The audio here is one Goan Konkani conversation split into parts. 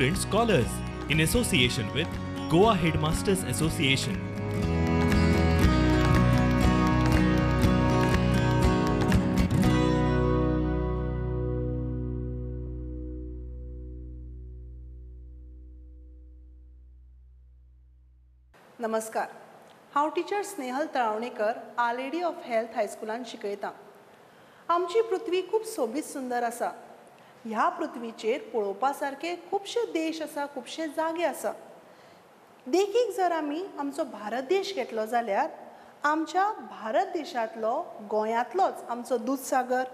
Student Scholars in association with Goa Headmasters Association. नमस्कार, हांव teacher Snehal Talavnekar, Our Lady of Health हायस्कुलान शिकयतां. आमची पृथ्वी खूब सोबीत सुंदर आसा. ह्या पृथ्वीचेर पळोवपा सारके खुबशे देश आसा, खुबशे जागे आसा. देखीक जर आमी आमचो भारत देश घेतलो जाल्यार आमच्या भारत देशांतलो गोंयांतलोच आमचो दूधसागर,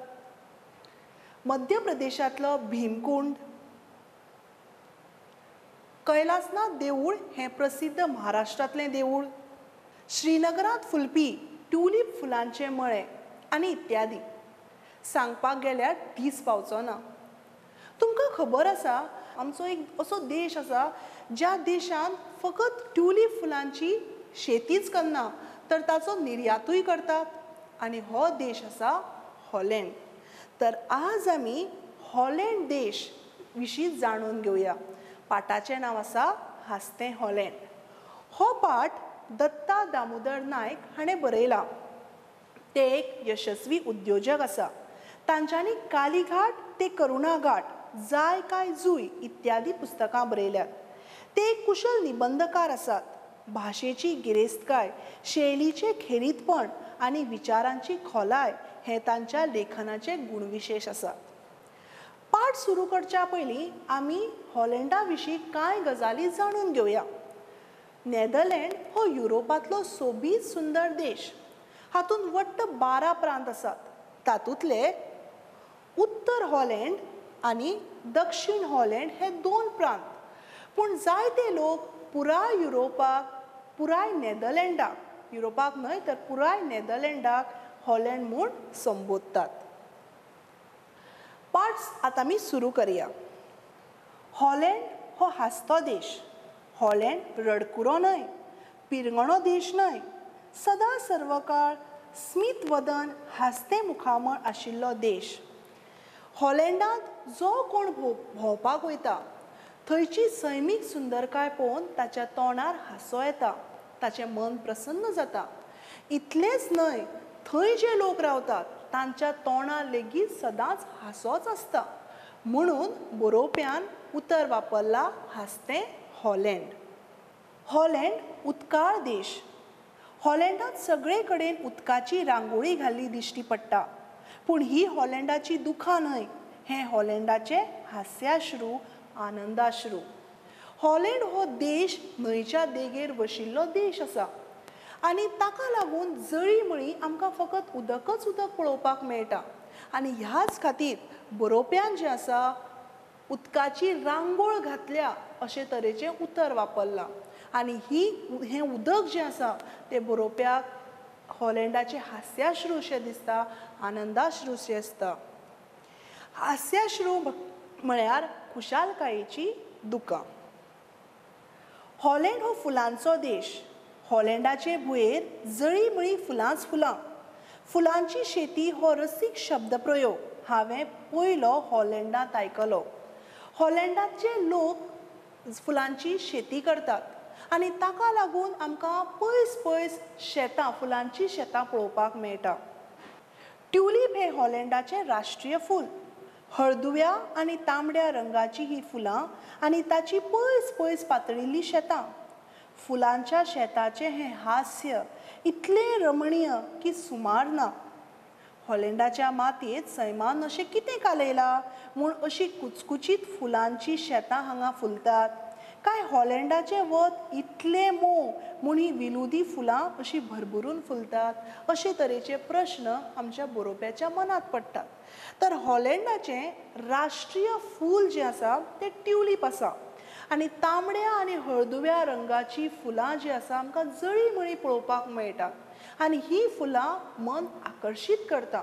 मध्य प्रदेशांतलो भीमकुंड, कैलासनाथ देवूळ हें प्रसिद्ध महाराष्ट्रांतलें देवूळ, श्रीनगरांत फुलपी ट्युलीप फुलांचे मळे आनी इत्यादी. सांगपाक गेल्यार दीस पावचो ना. तुमकां खबर आसा, आमचो एक असो देश आसा ज्या देशांत फकत ट्युलीप फुलांची शेतीच करना तर ताचो निर्यातूय करतात, आनी हो देश आसा हॉलँड. तर आज आमी हॉलँड देश विशीं जाणून घेवया. पाठाचें नांव आसा हांसतें हॉलँड. हो पाठ दत्ता दामोदर नायक हाणें बरयला. ते एक यशस्वी उद्योजक आसा. तांच्यांनी कालीघाट ते करुणाघाट, जाय काय जूय इत्यादी पुस्तकां बरयल्यात. ते एक कुशल निबंधकार आसात. भाशेची गिरेस्तकाय, शैलीचें खेरीतपण आनी विचारांची खोलाय हें तांच्या लेखनाचे गुणविशेश आसात. पाठ सुरू करच्या पयलीं आमी हॉलंडा विशीं कांय गजाली जाणून घेवया. नेदरलँड हो युरोपांतलो सोबीत सुंदर देश. हातूंत वट्ट 12 प्रांत आसात. तातूंतले उत्तर हॉलँड आनी दक्षिण हॉलँड हे 2 प्रांत. पूण जायते लोक पुराय युरोपाक, पुराय नेदरलँडाक, युरोपाक न्हय तर पुराय नेदरलँडाक हॉलँड म्हूण संबोधतात. पाठ आतां आमी सुरू करया. हॉलँड हो हांसतो देश. हॉलँड रडकुरो न्हय, पिरंगणो देश न्हय. सदां सर्वकाळ स्मित वदन, हांसतें मुखामळ आशिल्लो देश. हॉलँडांत जो कोण भोंवपाक वयता थंयची सैमीक सुंदरकाय पळोवन ताच्या तोंडार हांसो येता, ताचें मन प्रसन्न जाता. इतलेंच न्हय, थंय जे लोक रावतात तांच्या तोंडार लेगीत सदांच हांसोच आसता. म्हणून बरोवप्यान उतर वापरला हांसतें हॉलँड. हॉलँड उदकाळ देश. हॉलँडांत सगळे कडेन उदकाची रांगोळी घाल्ली दिश्टी पडटा. पूण ही हॉलँडाची दुखां न्हय, हें हॉलँडाचें हास्याश्रू, आनंदाश्रू. हॉलँड हो देश न्हंयच्या देगेर वशिल्लो देश आसा आनी ताका लागून जळींमळीं आमकां फकत उदकच उदक पळोवपाक मेळटा. आनी ह्याच खातीर बरोवप्यान जें आसा उदकाची रांगोळ घातल्या अशे तरेचें उतर वापरलां. आनी हें उदक जें आसा तें बरोवप्याक हॉलँडाचें हास्याश्रू अशें दिसता, आनंदाश्रू अशें आसता. हास्याश्रू म्हळ्यार खुशालकायेची दुकां. हॉलँड हो फुलांचो देश. हॉलँडाचे भुंयेर जळींमळीं फुलांच फुलां. फुलांची शेती हो रसीक शब्दप्रयोग हांवें पयलो हॉलँडांत आयकलो. हॉलँडाचे लोक फुलांची शेती करतात आनी ताका लागून आमकां पयस पयस शेतां, फुलांची शेतां पळोवपाक मेळटा. ट्युलीप हें हॉलँडाचें राष्ट्रीय फूल. हळदुव्या आनी तांबड्या रंगाची ही फुलां आनी ताची पयस पयस पातळिल्लीं शेतां. फुलांच्या शेताचें हें हास्य इतलें रमणीय की सुमार ना. हॉलँडाच्या मातयेंत सैमान अशें कितें कालयलां म्हूण अशी कुचकुचीत फुलांची शेतां हांगा फुलतात? काय हॉलँडाचें वत इतलें मोव म्हूण ही विलोदी फुलां अशीं भरभरून फुलतात? अशे तरेचे प्रश्न आमच्या बरोवप्याच्या मनांत पडटात. तर हॉलँडाचें राष्ट्रीय फूल जें आसा तें ट्युलीप आसा आनी तांबड्या आनी हळदुव्या रंगाची फुलां जीं आसा आमकां जळींमळीं पळोवपाक मेळटात आनी ही फुलां मन आकर्शीत करता.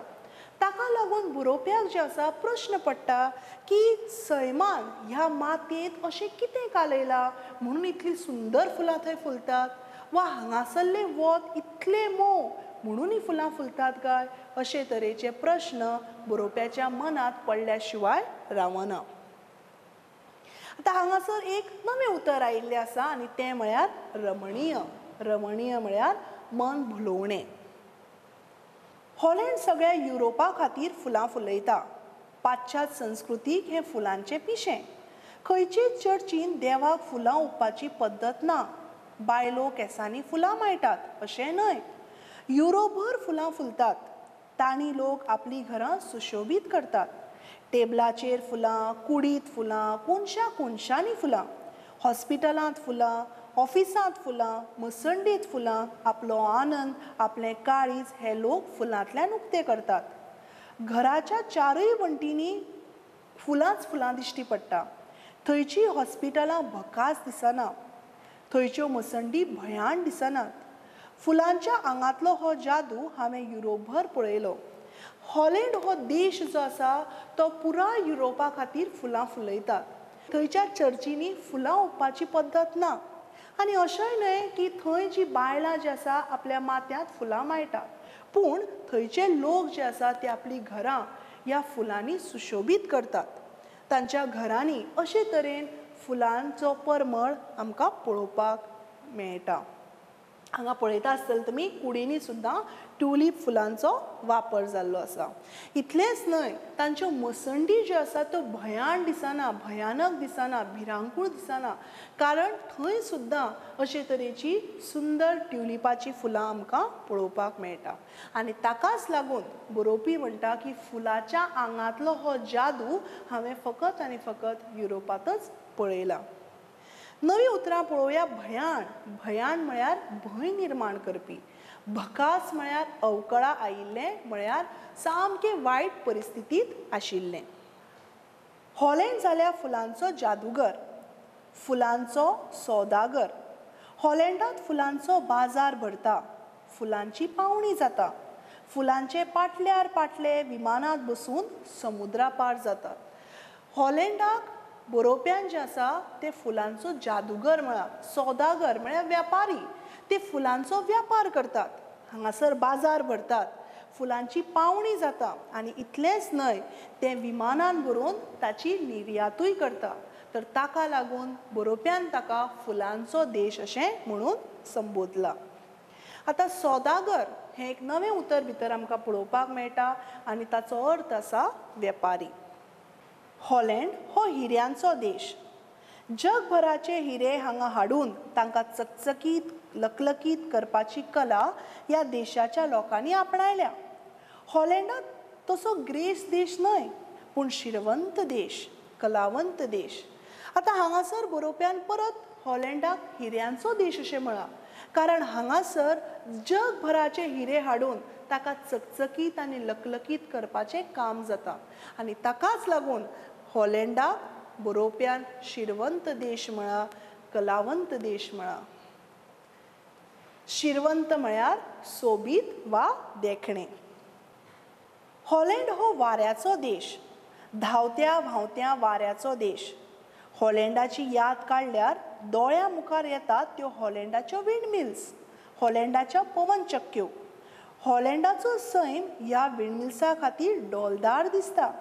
ताका लागून बरोवप्याक जें आसा प्रश्न पडटा की सैमान ह्या मातयेंत अशें कितें कालयलां म्हणून इतलीं सुंदर फुलां थंय फुलतात, वा हांगासरलें वत इतलें मोव म्हणून ही फुलां फुलतात काय? अशे तरेचे प्रश्न बरोवप्याच्या मनांत पडल्या शिवाय रावना. आतां हांगासर एक नवें उतर आयिल्लें आसा आनी तें म्हळ्यार रमणीय. रमणीय म्हळ्यार मन भुलोवणें. हॉलंड सगळ्या युरोपा खातीर फुलां फुलयता. पाश्चात्य संस्कृतीक हें फुलांचें पिशें. खंयचेच चर्चीन देवाक फुलां ओंपपाची पद्दत ना. बायलो केंसांनी फुलां माळटात अशें न्हय. युरोपभर फुलां फुलतात. तांणी लोक आपलीं घरां सुशोबीत करतात. टेबलाचेर फुलां, कुडींत फुलां, कोनशा कोनशांनी फुलां, हॉस्पिटलांत फुलां, ऑफिसांत फुलां, मसंडीत फुलां. आपलो आनंद, आपलें काळीज हे लोक फुलांतल्यान उक्ते करतात. घराच्या चारूय वण्टींनी फुलांच फुलां दिश्टी पडटा. थंयची हॉस्पिटलां भकास दिसना, थंयच्यो मसंडी भयान दिसनात. फुलांच्या आंगांतलो हो जादू हांवें युरोपभर पळयलो. हॉलंड हो देश जो आसा तो पुराय युरोपा खातीर फुलां फुलयतात. थंयच्या चर्चींनी फुलां ओंपपाची पद्दत ना आनी अशेंय न्हय की थंय जी बायलां जी आसा आपल्या माथ्यांत फुलां माळटात, पूण थंयचे लोक जे आसा ते आपलीं घरां ह्या फुलांनी सुशोबीत करतात. तांच्या घरांनी अशे तरेन फुलांचो परमळ आमकां पळोवपाक मेळटा. हांगा पळयता आसतले तुमी कुडींनी सुद्दां ट्युलीप फुलांचो वापर जाल्लो आसा. इतलेंच न्हय, तांच्यो मसंडी ज्यो आसा त्यो भयान दिसना, भयानक दिसना, भिरांकूळ दिसना, कारण थंय सुद्दां अशे तरेची सुंदर ट्युलिपाची फुलां आमकां पळोवपाक मेळटा. आनी ताकाच लागून बरोवपी म्हणटा की फुलाच्या आंगांतलो हो जादू हांवें फकत आनी फकत युरोपांतच पळयला. नवीं उतरां पळोवया. भयान. भयान म्हळ्यार भंय निर्माण करपी. भकास म्हळ्यार अवकळा आयिल्लें, म्हळ्यार सामकें वायट परिस्थितींत आशिल्लें. हॉलंड जाल्या फुलांचो जादूगर, फुलांचो सौदागर. हॉलंडांत फुलांचो बाजार भरता, फुलांची पावणी जाता, फुलांचे पाटल्यार पाटले विमानांत बसून समुद्रा पार जातात. हॉलंडाक बरोवप्यान जें आसा तें फुलांचो जादूगर म्हळां, सौदागर म्हळ्यार व्यापारी. ते फुलांचो व्यापार करतात, हांगासर बाजार भरतात, फुलांची पावणी जाता आनी इतलेंच न्हय तें विमानान भरून ताची निर्यातूय करता. तर ताका लागून बरोवप्यान ताका फुलांचो देश अशें म्हणून संबोधला. आतां सौदागर हें एक नवें उतर भितर आमकां पळोवपाक मेळटा आनी ताचो अर्थ आसा वेपारी. हॉलंड हो हिऱ्यांचो देश. जगभराचे हिरे हांगा हाडून तांकां चकचकीत लकलकीत करपाची कला ह्या देशाच्या लोकांनी आपणायल्या. हॉलंडांत तसो ग्रेस देश न्हय, पूण शिरवंत देश, कलावंत देश. आतां हांगासर बरोवप्यान परत हॉलंडाक हिऱ्यांचो देश अशें म्हळां, कारण हांगासर जगभराचे हिरे हाडून ताका चकचकीत आनी लकलकीत करपाचें काम जाता आनी ताकाच लागून हॉलंडाक बरोवप्यान शिरवंत देश म्हळा, कलावंत देश म्हळा. शिरवंत म्हळ्यार सोबीत वा देखणें. हॉलंड हो वाऱ्याचो देश, धांवत्या व्हांवत्या वाऱ्याचो देश. हॉलंडाची याद काडल्यार दोळ्या मुखार येतात त्यो हॉलंडाच्यो विंडमिल्स, हॉलंडाच्या पवनचक्क्यो. हॉलंडाचो सैम ह्या विंडमिल्सा खातीर डोलदार दिसता.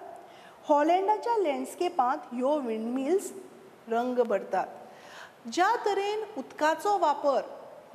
हॉलंडाच्या लँडस्केपांत ह्यो विंडमिल्स रंग भरतात. ज्या तरेन उदकाचो वापर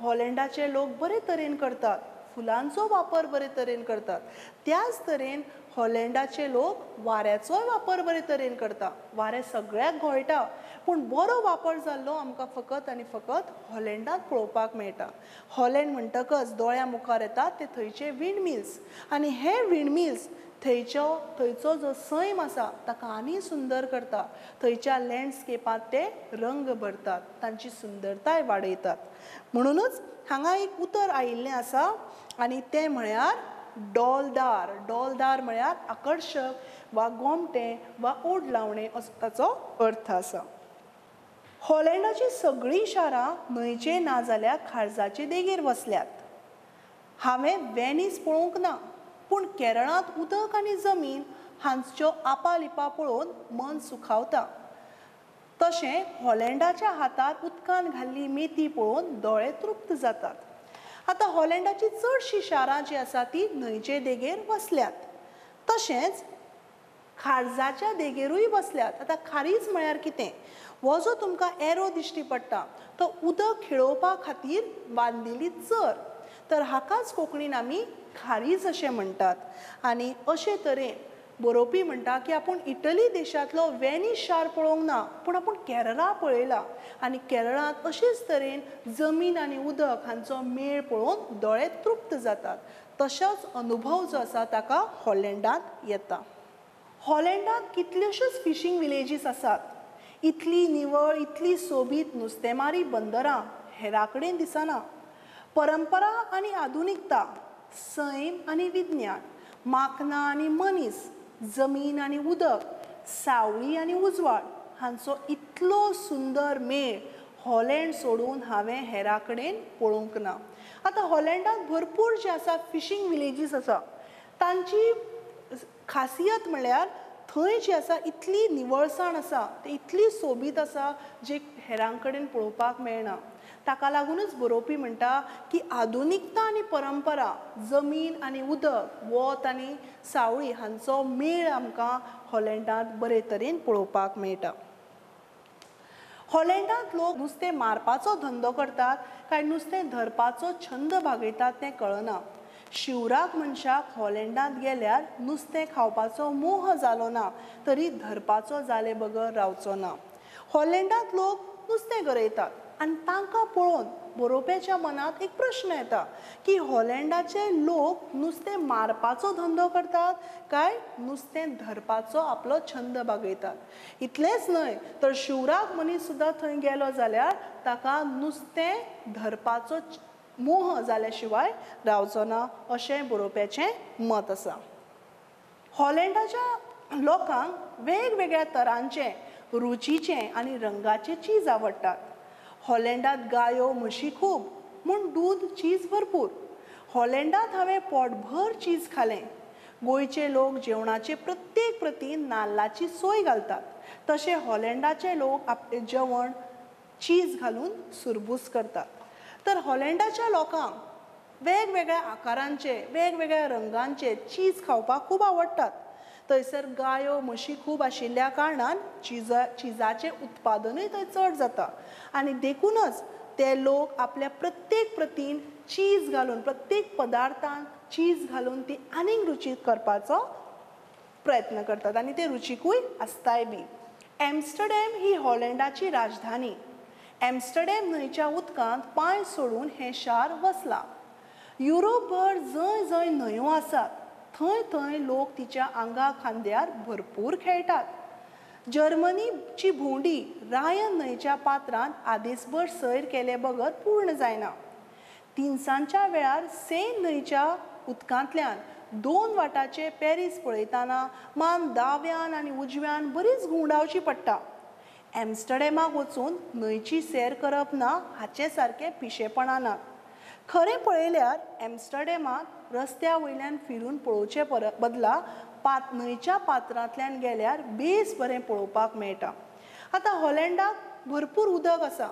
हॉलंडाचे लोक बरे तरेन करतात, फुलांचो वापर बरे तरेन करतात, त्याच तरेन हॉलंडाचे लोक वाऱ्याचोय वापर बरे तरेन करता. वारें सगळ्याक घोळटा, पूण बरो वापर जाल्लो आमकां फकत आनी फकत हॉलंडांत पळोवपाक मेळटा. हॉलंड म्हणटकच दोळ्या मुखार येतात ते थंयचे विंडमिल्स आनी हे विंडमिल्स थंयचो जो सैम आसा ताका आनी सुंदर करता. थंयच्या लँडस्केपांत ते रंग भरतात, तांची सुंदरताय वाडयतात. म्हणूनच हांगा एक उतर आयिल्लें आसा आनी तें म्हळ्यार डोलदार. डोलदार म्हळ्यार आकर्शक वा गोमटें वा ओड लावणें असो ताचो अर्थ आसा. हॉलंडाची सगळीं शारां न्हंयचे नाजाल्यार खारजाचे देगेर वसल्यात. हांवें वेनीस पळोवंक ना, पूण केरळांत उदक आनी जमीन हांच्यो आपालिपा पळोवन मन सुखावता. तशें हॉलंडाच्या हातार उदकान घाल्ली मेथी पळोवन दोळे तृप्त जातात. आतां हॉलंडाची चडशीं शारां जीं आसा ती न्हंयचे देगेर वसल्यात, तशेंच खारजाच्या देगेरूय बसल्यात. आतां खारीज म्हळ्यार कितें? हो जो तुमकां एरो दिश्टी पडटा तो उदक खेळोवपा खातीर बांदिल्ली चर, तर हाकाच कोंकणीन आमी खारीज अशें म्हणटात. आनी अशे तरेन बरोवपी म्हणटा की आपूण इटली देशांतलो वेनीस शार पळोवंक ना, पूण आपूण केरळा पळयला आनी केरळांत अशेच तरेन जमीन आनी उदक हांचो मेळ पळोवन दोळे तृप्त जातात. तशेंच अनुभव जो आसा ताका हॉलंडांत येता. हॉलंडांत कितल्योश्योच फिशींग विलेजीस आसात. इतली निवळ, इतली सोबीत नुस्तेमारी बंदरां हेरा कडेन दिसना. परंपरा आनी आधुनिकता, सैम आनी विज्ञान, माकनां आनी मनीस, जमीन आनी उदक, सावळी आनी उजवाड हांचो इतलो सुंदर मेळ हॉलंड सोडून हांवें हेरा कडेन पळोवंक ना. आतां हॉलंडांत भरपूर जे आसा फिशींग विलेजीस आसा. तांची खासियत म्हळ्यार थंय जी आसा इतली निवळसाण आसा, ते इतली सोबीत आसा जे हेरां कडेन पळोवपाक मेळना. ताका लागूनच बरोवपी म्हणटा की आधुनिकता आनी परंपरा, जमीन आनी उदक, वत आनी सावळी हांचो मेळ आमकां हॉलंडांत बरे तरेन पळोवपाक मेळटा. हॉलंडांत लोक नुस्तें मारपाचो धंदो करतात काय नुस्तें धरपाचो छंद भागयतात तें कळना. शिवराक मनशाक हॉलंडांत गेल्यार नुस्तें खावपाचो मोह जालो ना तरी धरपाचो जाले बगर रावचो ना. हॉलंडांत लोक नुस्तें गरयतात आनी तांकां पळोवन बरोवप्याच्या मनांत एक प्रश्न येता की हॉलंडाचे लोक नुस्तें मारपाचो धंदो करतात काय नुस्तें धरपाचो आपलो छंद भागयतात. इतलेंच न्हय तर शिवराक मनीस सुद्दां थंय गेलो जाल्यार ताका नुस्तें धरपाचो मोह जाल्या शिवाय रावचो ना अशें बरोवप्याचें मत आसा. हॉलंडाच्या लोकांक वेगवेगळ्या तरांचे, रुचीचे आनी रंगाचे चीज आवडटात. हॉलंडांत गायो, म्हशी खूब म्हूण दूद, चीज भरपूर. हॉलंडांत हांवें पोटभर चीज खालें. गोंयचे लोक जेवणाचे प्रत्येक प्रतीन नाल्लाची सोय घालतात, तशें हॉलंडाचे लोक आपलें जेवण चीज घालून सुरबूस करतात. तर हॉलंडाच्या लोकांक वेगवेगळ्या आकारांचे, वेगवेगळ्या रंगांचे चीज खावपाक खूब आवडटात. थंयसर गायो, म्हशी खूब आशिल्ल्या कारणान चिजाचें उत्पादनूय थंय चड जाता आनी देखूनच ते लोक आपल्या प्रत्येक प्रतीन चीज घालून, प्रत्येक पदार्थान चीज घालून ती आनीक रुचीक करपाचो प्रयत्न करतात आनी ते रुचिकूय आसताय बी. एम्स्टरडॅम ही हॉलंडाची राजधानी. एम्स्टरडॅम न्हंयच्या उदकांत पांय सोडून हें शार वसलां. युरोपभर जंय जंय न्हंयो आसात थंय थंय लोक तिच्या आंगा खांद्यार भरपूर खेळटात. जर्मनीची भोंवडी रायन न्हंयच्या पात्रांत आदेसभर सैर केले बगर पूर्ण जायना. तिनसांजच्या वेळार सेन न्हंयच्या उदकांतल्यान 2 वाटाचे पॅरीस पळयतना मान दाव्यान आनी उजव्यान बरीच घुंवडावची पडटा. एम्स्टरडॅमाक वचून न्हंयची सैर करप ना हाचे सारकें पिशेपणां ना. खरें पळयल्यार एम्स्टरडॅमांत रस्त्या वयल्यान फिरून पळोवचे बदला न्हंयच्या पात्रांतल्यान गेल्यार बेस बरें पळोवपाक मेळटा. आतां हॉलंडाक भरपूर उदक आसा.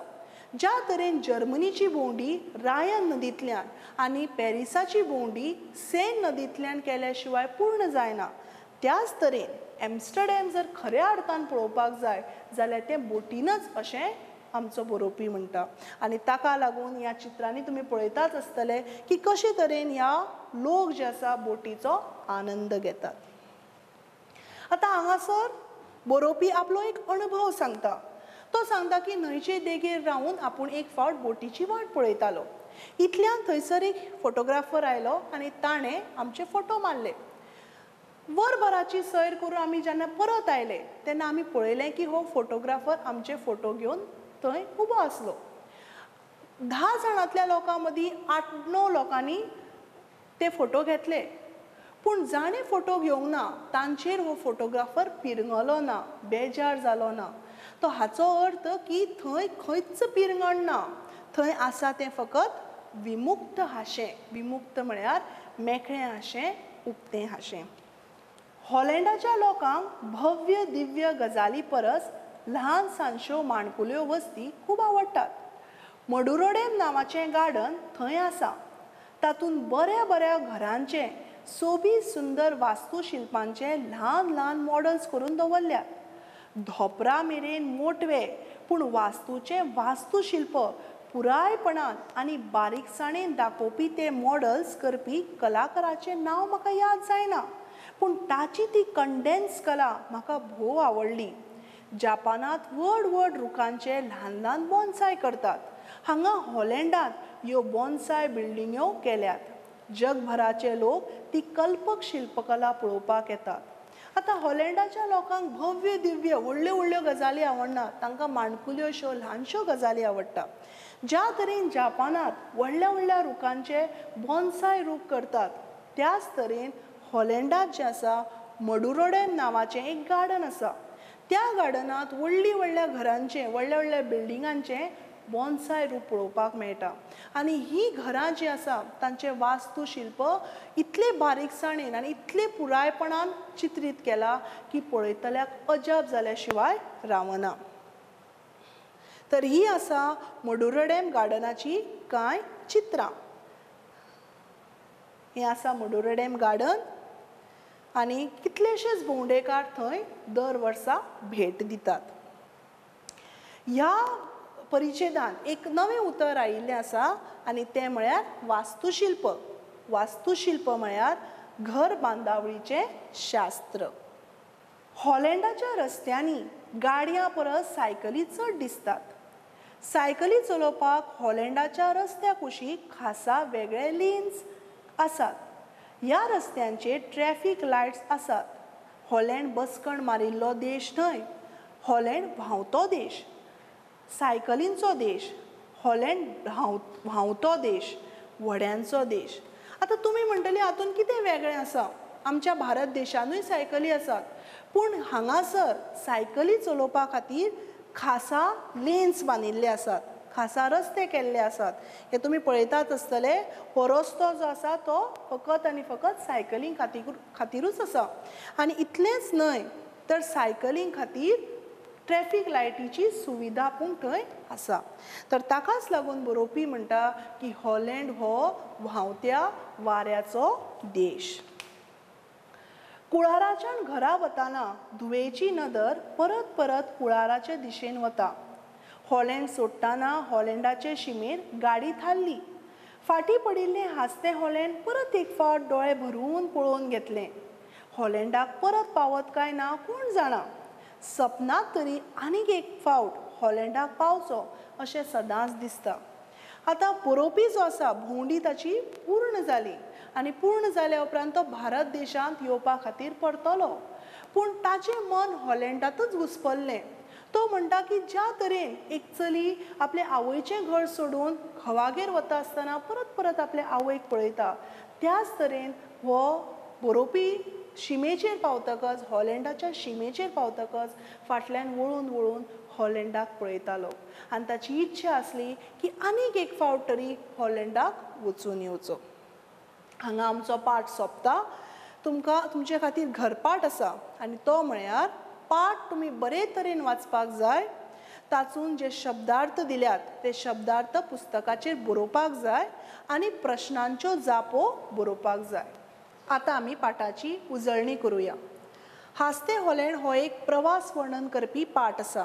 ज्या तरेन जर्मनीची भोंवडी रायन नदींतल्यान आनी पॅरिसाची भोंवडी सेन नदींतल्यान केल्या शिवाय पूर्ण जायना, त्याच तरेन एम्स्टरडॅम जर खऱ्या अर्थान पळोवपाक जाय जाल्यार तें बोटीनच अशें आमचो बरोवपी म्हणटा. आनी ताका लागून ह्या चित्रांनी तुमी पळयताच आसतले की कशे तरेन ह्या लोक जे आसा बोटीचो आनंद घेतात. आतां हांगासर बरोवपी आपलो एक अणभव सांगता. तो सांगता की न्हंयचे देगेर रावन आपूण एक फावट बोटीची वाट पळयतालो. इतल्यान थंयसर एक फोटोग्राफर आयलो आनी ताणें आमचे फोटो मारले. वरभराची सैर करून आमी जेन्ना परत आयले तेन्ना आमी पळयलें की हो फोटोग्राफर आमचे फोटो घेवन थंय उबो आसलो. 10 जाणांतल्या लोकां मदीं 8-9 लोकांनी ते फोटो घेतले, पूण जाणें फोटो घेवंक ना तांचेर हो फोटोग्राफर पिरंगलो ना, बेजार जालो ना. तो हाचो अर्थ की थंय खंयच पिरंगण ना, थंय आसा तें फकत विमुक्त हांशें. विमुक्त म्हळ्यार मेकळें हांशें, उक्तें हांशें. हॉलंडाच्या लोकांक भव्य दिव्य गजाली परस ल्हान सानश्यो माणकुल्यो वस्ती खूब आवडटात. मडुरोडेम नांवाचें गार्डन थंय आसा. तातूंत बऱ्या बऱ्या घरांचे सोबीत सुंदर वास्तुशिल्पांचे ल्हान ल्हान मॉडल्स करून दवरल्यात. धोपरा मेरेन मोटवे पूण वास्तूचें वास्तुशिल्प पुरायपणान आनी बारीकसाणेन दाखोवपी ते मॉडल्स करपी कलाकाराचें नांव म्हाका याद जायना, पूण ताची ती कंडेन्स कला म्हाका भोव आवडली. जापानांत व्हड व्हड रुखांचे ल्हान ल्हान बोन्साय करतात. हांगा हॉलँडांत ह्यो बोन्साय बिल्डिंग्यो केल्यात. जगभराचे लोक ती कल्पक शिल्पकला पळोवपाक येतात. आतां हॉलँडाच्या लोकांक भव्य दिव्य व्हडल्यो व्हडल्यो गजाली आवडना, तांकां माणकुल्यो अश्यो ल्हानश्यो गजाली आवडटा. ज्या तरेन जापानांत व्हडल्या व्हडल्या रुखांचे बोन्साय रूख करतात त्याच तरेन हॉलँडांत जें आसा मडुरोडेम नांवाचें एक गार्डन आसा. त्या गार्डनांत व्हडली व्हडल्या घरांचें, व्हडल्या व्हडल्या बिल्डिंगांचें बोन्साय रूप पळोवपाक मेळटा. आनी ही घरां जीं आसा तांचें वास्तुशिल्प इतले बारीकसाणेन आनी इतले पुरायपणान चित्रीत केलां की पळयतल्याक अजाप जाल्या शिवाय रावना. तर ही आसा मडुरोडेम गार्डनाची कांय चित्रां. हें आसा मडुरोडेम गार्डन आनी कितलेशेच भोंवडेकार थंय दर वर्सा भेट दितात. ह्या परिच्छेदान एक नवें उतर आयिल्लें आसा आनी तें म्हळ्यार वास्तुशिल्प. वास्तुशिल्प म्हळ्यार घर बांदावळीचें शास्त्र. हॉलँडाच्या रस्त्यांनी गाडयां परस सायकली चड दिसतात. सायकली चलोवपाक हॉलँडाच्या रस्त्या कुशीक खासा वेगळे लेन्स आसात. ह्या रस्त्यांचेर ट्रॅफीक लायट्स आसात. हॉलँड बसकण मारिल्लो देश न्हय, हॉलँड व्हांवतो देश, सायकलींचो देश. हॉलँड व्हांवतो देश, व्हड्यांचो देश. आतां तुमी म्हणटली हातूंत कितें वेगळें आसा, आमच्या भारत देशानूय सायकली आसात, पूण हांगासर सायकली चलोवपा खातीर खासा लेन्स बांदिल्ले आसात, खासा रस्ते केल्ले आसात. हे तुमी पळयतात आसतले. हो रस्तो जो आसा तो फकत आनी फकत सायकलीं खातीरूच आसा. आनी इतलेंच न्हय तर सायकलीं खातीर ट्रॅफीक लायटीची सुविधा पूण थंय आसा. तर ताकाच लागून बरोवपी म्हणटा की हॉलँड हो व्हांवत्या वाऱ्याचो देश. कुळाराच्यान घरा वतना धुवेची नदर परत परत कुळाराचे दिशेन वता. हॉलँड सोडटना हॉलँडाचे शिमेर गाडी थारली. फाटीं पडिल्लें हांसतें हॉलँड परत एक फावट दोळे भरून पळोवन घेतलें. हॉलँडाक परत पावत काय ना कोण जाणा. सपनांत तरी आनीक एक फावट हॉलँडाक पावचो अशें सदांच दिसता. आतां बरोवपी जो आसा भोंवडी ताची पूर्ण जाली आनी पूर्ण जाल्या उपरांत तो भारत देशांत येवपा खातीर परतलो, पूण ताचें मन हॉलँडांतच घुस्पल्लें. तो म्हणटा की ज्या तरेन एक चली आपले आवयचें घर सोडून घोवागेर वता आसतना परत परत आपले आवयक पळयता, त्याच तरेन हो बरोवपी शिमेचेर पावतकच, हॉलँडाच्या शिमेचेर पावतकच फाटल्यान वळून वळून हॉलँडाक पळयतालो आनी ताची इच्छा आसली की आनीक एक फावट तरी हॉलँडाक वचून येवचो. हांगा आमचो पाठ सोंपता. तुमकां तुमचे खातीर घरपाठ आसा आनी तो म्हळ्यार पाठ तुमी बरे तरेन वाचपाक जाय, तातूंत जे शब्दार्थ दिल्यात ते शब्दार्थ पुस्तकाचेर बरोवपाक जाय आनी प्रश्नांच्यो जापो बरोवपाक जाय. आतां आमी पाठाची उजळणी करुया. हांसतें हॉलँड हो एक प्रवास वर्णन करपी पाठ आसा.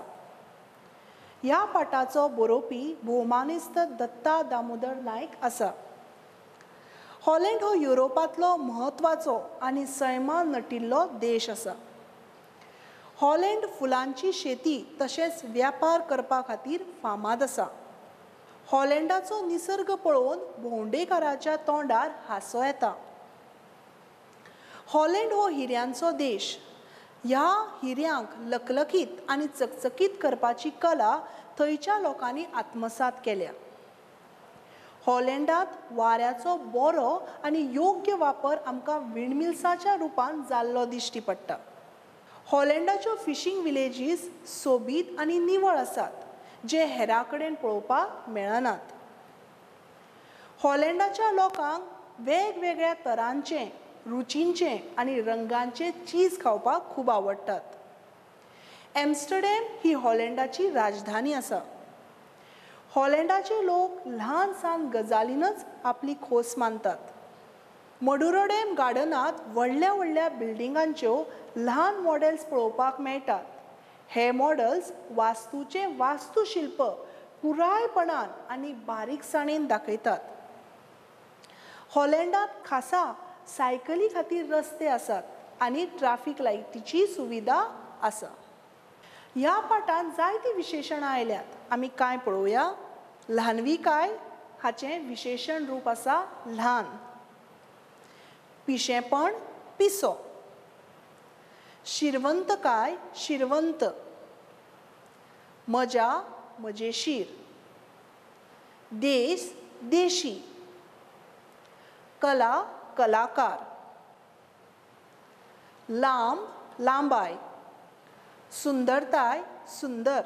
ह्या पाठाचो बरोवपी भोवमानेस्त दत्ता दामोदर नायक आसा. हॉलँड हो युरोपांतलो म्हत्वाचो आनी सैमान नटिल्लो देश आसा. हॉलँड फुलांची शेती तशेंच व्यापार करपा खातीर फामाद आसा. हॉलँडाचो निसर्ग पळोवन भोंवडेकाराच्या तोंडार हांसो येता. हॉलँड हो हिऱ्यांचो देश. ह्या हिऱ्यांक लकलकीत आनी चकचकीत करपाची कला थंयच्या लोकांनी आत्मसात केल्या. हॉलँडांत वाऱ्याचो बरो आनी योग्य वापर आमकां विंडमिल्साच्या रुपान जाल्लो दिश्टी पडटा. हॉलँडाच्यो फिशींग विलेजीस सोबीत आनी निवळ आसात, जे हेरां कडेन पळोवपाक मेळनात. हॉलँडाच्या लोकांक वेगवेगळ्या तरांचे, रुचींचे आनी रंगांचे चीज खावपाक खूब आवडटात. एम्स्टरडॅम ही हॉलँडाची राजधानी आसा. हॉलँडाचे लोक ल्हान सान गजालीनच आपली खोस मानतात. मडुरोडेम गार्डनांत व्हडल्या व्हडल्या बिल्डिंगांच्यो ल्हान मॉडेल्स पळोवपाक मेळटात. हे मॉडल्स वास्तूचें वास्तुशिल्प पुरायपणान आनी बारीकसाणेन दाखयतात. हॉलंडांत खासा सायकली खातीर रस्ते आसात आनी ट्राफीक लायटीची सुविधा आसा. ह्या पाठांत जायतीं विशेशणां आयल्यात. आमी कांय पळोवया. ल्हानविकाय हाचें विशेशण रूप आसा ल्हान. पिशेंपण पिसो. शिरवंतकाय शिरवंत. मजा मजेशीर. देश देशी. कला कलाकार. लांब लांबाय. सुंदरताय सुंदर.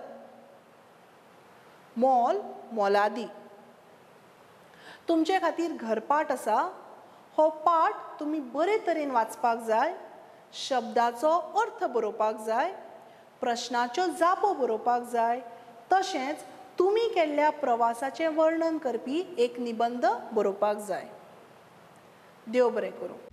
मोल मोलादी. तुमचे खातीर घरपाठ आसा. हो पाठ तुमी बरे तरेन वाचपाक जाय. शब्दाचो अर्थ बरोवपाक जाय. प्रश्नाच्यो जापो बरोवपाक जाय. तशेंच तुमी केल्ल्या प्रवासाचें वर्णन करपी एक निबंद बरोवपाक जाय. देव बरें करूं.